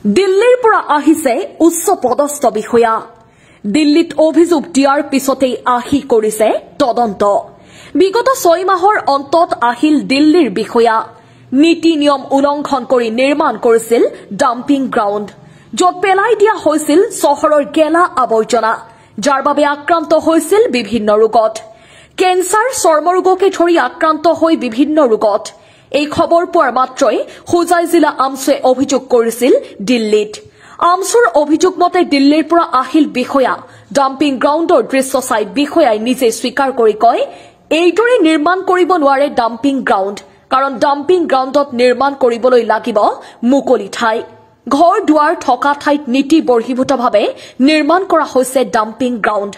দিল্লীৰ পৰা আহিছে উচ্চ পদস্থ বিষয়া। দিল্লীত অভিযোগ দিয়াৰ পিছতেই আহি কৰিছে তদন্ত। বিগত 6 মাহৰ অন্তত আহিল দিল্লীৰ বিষয়া। নীতি নিয়ম উলংঘন কৰি নিৰ্মাণ কৰিছিল ডাম্পিং গ্ৰাউণ্ড, য'ত পেলাই দিয়া হৈছিল চহৰৰ গেলা আৱৰ্জনা, যাৰ বাবে আক্ৰান্ত হৈছিল বিভিন্ন ৰোগত। কেঞ্চাৰ, চৰ্মৰোগকে ধৰি আক্ৰান্ত হৈ বিভিন্ন ৰোগত। এই খবৰ পোৱাৰ মাত্ৰই হোজাই জিলা আমছুৱে অভিযোগ কৰিছিল দিল্লীত। আমছুৰ অভিযোগ মতে দিল্লীৰ পৰা আহিল বিষয়া। ডাম্পিং গ্ৰাউণ্ডৰ দৃশ্য চাই বিষয়াই নিজে স্বীকাৰ কৰি কয়, এইদৰে নিৰ্মাণ কৰিব নোৱাৰে ডাম্পিং গ্ৰাউণ্ড, কাৰণ ডাম্পিং গ্ৰাউণ্ডত নিৰ্মাণ কৰিবলৈ লাগিব মুকলি ঠাই। ঘৰ দুৱাৰ থকা ঠাইত নীতি বৰ্হিভূতভাৱে নিৰ্মাণ কৰা হৈছে ডাম্পিং গ্ৰাউণ্ড।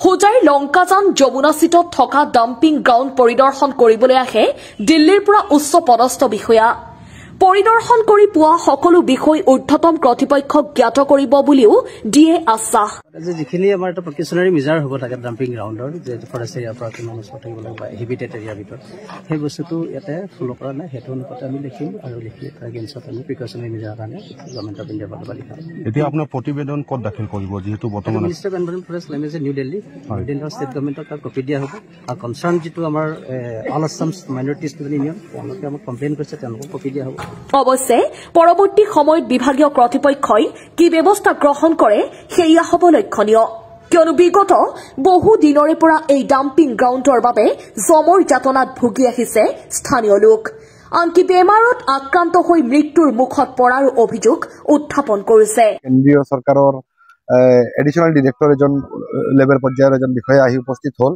হোজাইৰ লংকাজান যমুনাচিটত থকা ডাম্পিং গ্ৰাউণ্ড পৰিদৰ্শন কৰিবলৈ আহে দিল্লীৰ পৰা উচ্চ পদস্থ বিষয়া। পৰিদৰ্শন কৰি পোৱা সকলো বিষয় ঊৰ্ধতম কৰ্তৃপক্ষক জ্ঞাত কৰিব বুলিও দিয়ে আশ্বাস। যে যিখিনি আমাৰ এটা প্ৰিকশ্যনাৰী মেজাৰ হ'ব লাগে ডাম্পিং গ্ৰাউণ্ডৰ, যে ফৰেষ্ট এৰিয়াৰ পৰা কিমান ওচৰত থাকিব লাগিব বা হেবিটেট এৰিয়াৰ ভিতৰত, সেই বস্তুটো ইয়াতে ফ'ল' কৰা নাই। সেইটো অনুপাতে আমি লিখিম আৰু লিখি তাৰ এগেইনষ্টত আমি প্ৰিকশ্যনাৰী মেজাৰৰ কাৰণে গভৰ্ণমেণ্ট অফ ইণ্ডিয়াৰ ফালৰ পৰা লিখা হ'ব। এতিয়া আপোনাৰ প্ৰতিবেদন ক'ত দাখিল কৰিব, যিহেতু বৰ্তমান Minister of Environment, Forest, Climate, New Delhi, new দিল্লীৰ ষ্টেট গভৰ্ণমেণ্টক তাত কপি দিয়া হ'ব আৰু কনচাৰ্ণ যিটো আমাৰ all Assam minority student union, তেওঁলোকে আমাক কমপ্লেইন কৰিছে, তেওঁলোকক কপি দিয়া হ'ব। অৱশ্যে পৰৱৰ্তী সময়ত বিভাগীয় কৰ্তৃপক্ষই কি ব্যৱস্থা গ্ৰহণ কৰে সেয়া হ'ব লক্ষণীয়, কিয়নো বিগত বহু দিনৰে পৰা এই ডাম্পিং গ্ৰাউণ্ডৰ বাবে জমৰ যাতনাত ভুগি আহিছে স্থানীয় লোক। আনকি বেমাৰত আক্ৰান্ত হৈ মৃত্যুৰ মুখত পৰাৰো অভিযোগ উত্থাপন কৰিছে। কেন্দ্ৰীয় চৰকাৰৰ এডিশ্যনেল ডিৰেক্টৰ এজন লেভেল পৰ্যায়ৰ এজন বিষয়া আহি উপস্থিত হ'ল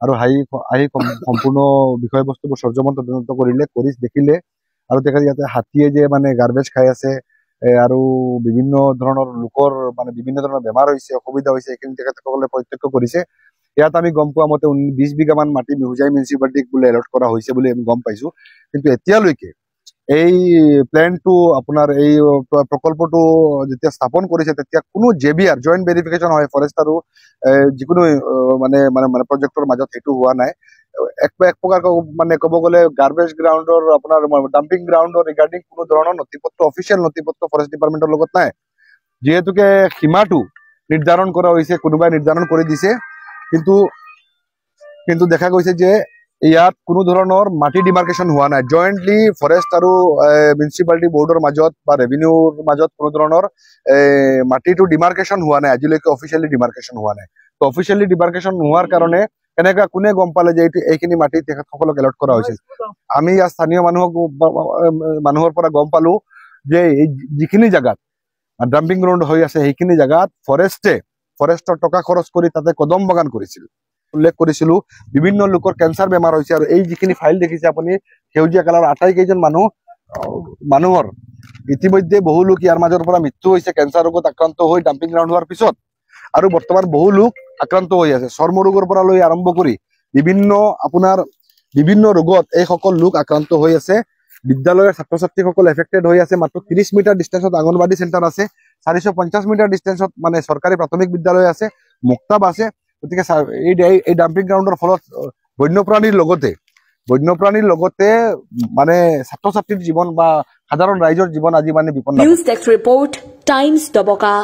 আৰু আহি সম্পূৰ্ণ বিষয়বস্তুবোৰ সৰজমিন তদন্ত কৰিলে, কৰি দেখিলে আৰু তেখেতে ইয়াতে হাতীয়ে যে মানে গাৰ্বেজ খাই আছে আৰু বিভিন্ন ধৰণৰ লোকৰ মানে বিভিন্ন ধৰণৰ বেমাৰ হৈছে, অসুবিধা হৈছে, এইখিনি তেখেতসকলে প্ৰত্যক্ষ কৰিছে। ইয়াত আমি গম পোৱা মতে 20 বিঘামান মাটি হোজাই মিউনিচিপালিটিক বোলে এলট কৰা হৈছে বুলি আমি গম পাইছো। কিন্তু এতিয়ালৈকে এই প্লেনটো আপোনাৰ এই প্ৰকল্পটো যেতিয়া স্থাপন কৰিছে তেতিয়া কোনো জেভিআৰ, জইণ্ট ভেৰিফিকেশ্যন হয় ফৰেষ্ট আৰু যিকোনো মানে মানে মানে প্ৰজেক্টৰ মাজত, সেইটো হোৱা নাই। এক প্ৰকাৰ মানে ক'ব গ'লে গাৰ্বেজ গ্ৰাউণ্ডৰ আপোনাৰ ডাম্পিং গ্ৰাউণ্ডৰ ৰিগাৰ্ডিং কোনো ধৰণৰ নথি পত্ৰ, অফিচিয়েল নথি পত্ৰ ফৰেষ্ট ডিপাৰ্টমেণ্টৰ লগত নাই। যিহেতুকে সীমাটো নিৰ্ধাৰণ কৰা হৈছে, কোনোবাই নিৰ্ধাৰণ কৰি দিছে, কিন্তু দেখা গৈছে যে ইয়াত কোনো ধৰণৰ মাটি ডিমাৰ্কেশ্যন হোৱা নাই। জইণ্টলি ফৰেষ্ট আৰু মিউনিচিপালিটি বৰ্ডৰ মাজত বা ৰেভিনিউৰ মাজত কোনো ধৰণৰ মাটিটো ডিমাৰ্কেশ্যন হোৱা নাই, আজিলৈকে অফিচিয়েলি ডিমাৰ্কেশ্যন হোৱা নাই। তো অফিচিয়েলি ডিমাৰ্কেশ্যন নোহোৱাৰ কাৰণে কেনেকুৱা কোনে গম পালে যে এইটো এইখিনি মাটি তেখেতসকলক এলট কৰা হৈছিল? আমি ইয়াত স্থানীয় মানুহৰ পৰা গম পালো যে এই যিখিনি জেগাত ডাম্পিং গ্ৰাউণ্ড হৈ আছে সেইখিনি জেগাত ফৰেষ্টৰ টকা খৰচ কৰি তাতে কদম বাগান কৰিছিল। উল্লেখ কৰিছিলো বিভিন্ন লোকৰ কেঞ্চাৰ বেমাৰ হৈছে আৰু এই যিখিনি ফাইল দেখিছে আপুনি সেউজীয়া কালাৰৰ আটাইকেইজন মানুহৰ ইতিমধ্যে বহু লোক ইয়াৰ মাজৰ পৰা মৃত্যু হৈছে কেঞ্চাৰ ৰোগত আক্ৰান্ত হৈ ডাম্পিং গ্ৰাউণ্ড হোৱাৰ পিছত, আৰু বৰ্তমান বহু লোক আক্ৰান্ত হৈ আছে চৰ্মৰোগৰ পৰা লৈ আৰম্ভ কৰি বিভিন্ন ৰোগত এইসকল লোক আক্ৰান্ত হৈ আছে। বিদ্যালয়ৰ ছাত্ৰ ছাত্ৰীসকল এফেক্টেড হৈ আছে। মাত্ৰ 30 মিটাৰ ডিষ্টেঞ্চত আংগনবাড়ী চেণ্টাৰ আছে, 450 মিটাৰ ডিষ্টেঞ্চত মানে চৰকাৰী প্ৰাথমিক বিদ্যালয় আছে, মোক্তাব আছে। গতিকে এই ডাম্পিং গ্ৰাউণ্ডৰ ফলত বন্যপ্ৰাণীৰ লগতে মানে ছাত্ৰ ছাত্ৰীৰ জীৱন বা সাধাৰণ ৰাইজৰ জীৱন আজি মানে বিপন্ন। News desk report, Times Dabaka.